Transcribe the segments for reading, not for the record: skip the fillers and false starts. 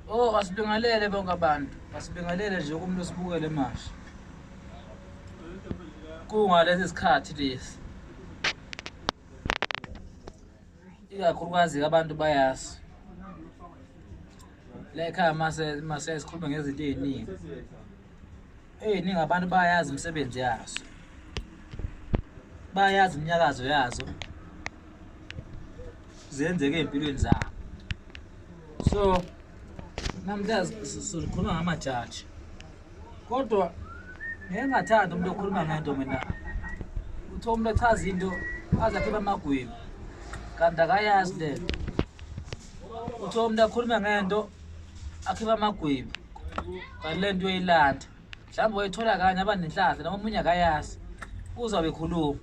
Oh, asibingelele bonke abantu. Asibingelele nje kumuntu osibukele manje. Kungalesi sikhathi lesi. Ikakhulukazi abantu bayazi. La ekhaya mase sikhuluma ngezinto ey'ningi. Ey'ningi abantu bayazi imisebenzi yazo. Bayazi iminyakazo yazo. Zenzeke ey'mpilweni zabo. So namhlanje sikhuluma ngamajaji. Kodwa ngeke ngathanda umuntu okhuluma ngento mina. Uthe umuntu echaza into aze akhiphe amagwibo. Kanti akayazi le nto. Uthe umuntu akhulume ngento akhiphe amagwibo. Kanti le nto uyayilanda. Mhlawumbe wayithola kanye abanenhlanhla noma omunye akayazi. Uzabe ekhuluma.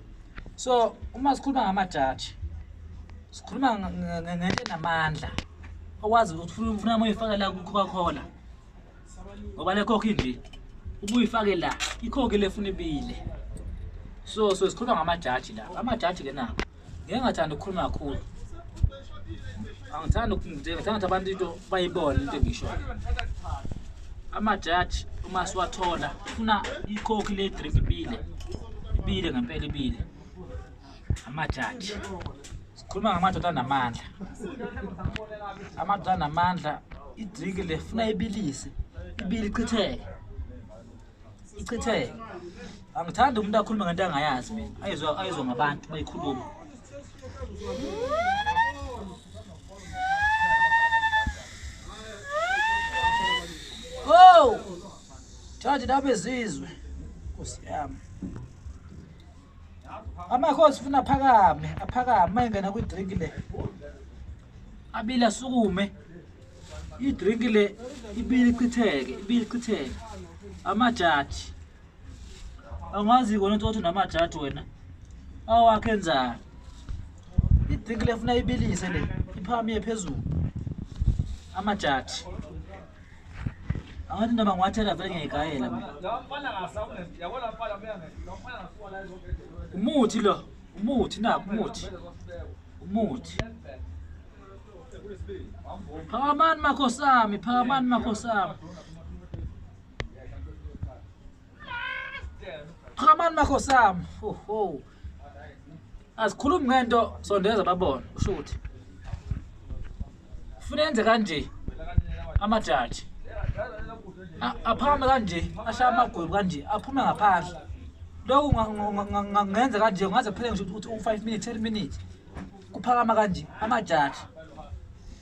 So uma sikhuluma ngamajaji sikhuluma ngento enamandla okwazi ukuthi ufuna uma uyifake la ku-Coca-Cola ngoba le khokhi nje uma uyifake la ikhokhi le funa ibile. So sikhuluma ngamajaji la. Amajaji ke nako ngeke ngathanda ukukhuluma kakhulu. Angithandi ngithanda ukuthi abantu into bayibone into engishoyo. Amajaji uma siwathola funa ikhokhi le drink ibile. Ibile ngempela ibile. Amajaji. Sikhuluma ngamadoda anamandla. Amadoda anamandla idrink le funa ibilise. Ibile ichitheke. Ichitheke. Angithandi umuntu akhuluma ngento angayazi mina. Ayizwa ngabantu bayikhuluma. Oh! Jaji labezizwe. Nkosi yami. Amakhosi funa aphakame, aphakame mayengena kwi-drink le. Abile asukume. I-drink le ibile ichitheke, ibile ichitheke. Amajaji. Angazi kona ukuthi unamajaji wena. Awakhe enzani? I-drink le funa ibilise le, iphakame iye phezulu. Amajaji. Angathi noma ngiwathela vele ngiyayigayela mina. Umuthi lo, umuthi nakho umuthi. Umuthi. Phakamani makhosami, phakamani makhosami. Phakamani makhosami. Ho ho. Asikhulumi ngento sondeza babona, usho ukuthi. Ufuna enze kanje amajaji. Aphakame kanje, ashaya amagwebu kanje, aphume ngaphandle. Lokhu ngenza kanje ungaze kuphele ngisho ukuthi u-5 minutes, 10 minutes. Kuphakama kanje amajaji.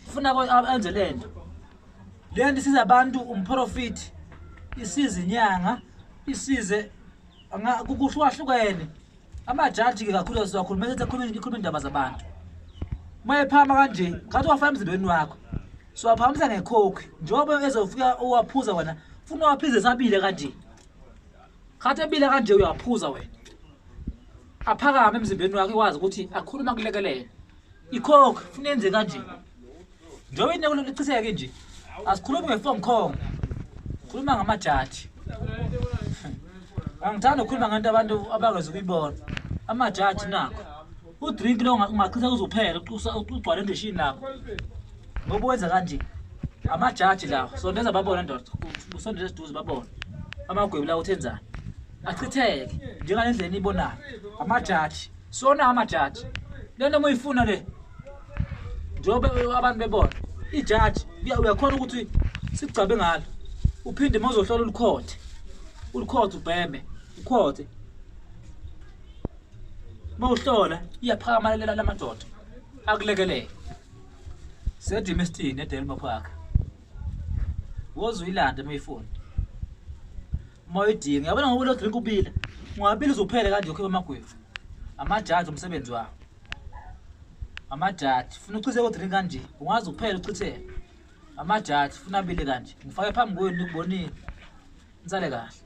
Ufuna enze lento. Lento isiza abantu umprofiti, isize inyanga, isize kuhlukahlukene. Amajaji ke kakhulu siwakhuluma ethi khuluma indaba zabantu. Uma ephakama kanje, ngathi wafaka emzimbeni wakho. Siwaphakamisa ngekhokhi. Njengoba ezofika uwaphuza wena, funa uwaphize sabile kanje. Khathi ebile kanje uyaphuza wena. Aphakame emzimbeni wakho ikwazi ukuthi akhuluma kulekelele. Ikhokhi funa yenze kanje. Njengoba ineko lichitheke nje. Asikhulumi ngeform khongo. Khuluma ngamajaji. Angithandi ukukhuluma ngento abantu abangeze ukuyibona. Amajaji nakho. Udrink lo ungachitha uzophela ugcwale endishini lakho. Ngoba wenza kanje. Amajaji lawo sondeza babona ndoda. Usondeza esiduze babona. Amagwebu lawo uthenzani? Achitheke njengalendlela eniyibonayo. Amajaji. Sona amajaji. Lento uma uyifuna le. Njengoba abantu bebona. Ijaji uyakhona ukuthi sigcabe ngalo. Uphinde uma uzohlola ulikhothe. Ulikhothe ubheme. Ukhothe. Uma uhlola iyaphakama lela lamadoda. Akulekelele. Sedimestini eDelma Park. Woza uyilande uma uyifuna. Uma uyidinga, yabona ngoba lo drink ubila. Ungabila uzophela kanje ukhipha amagwebu. Amajaji umsebenzi wawo. Amajaji funa uchithe ko drink kanje, ungaze uphele uchithele. Amajaji funa abile kanje. Ngifake phambi kwenu nikubonile. Nisale kahle.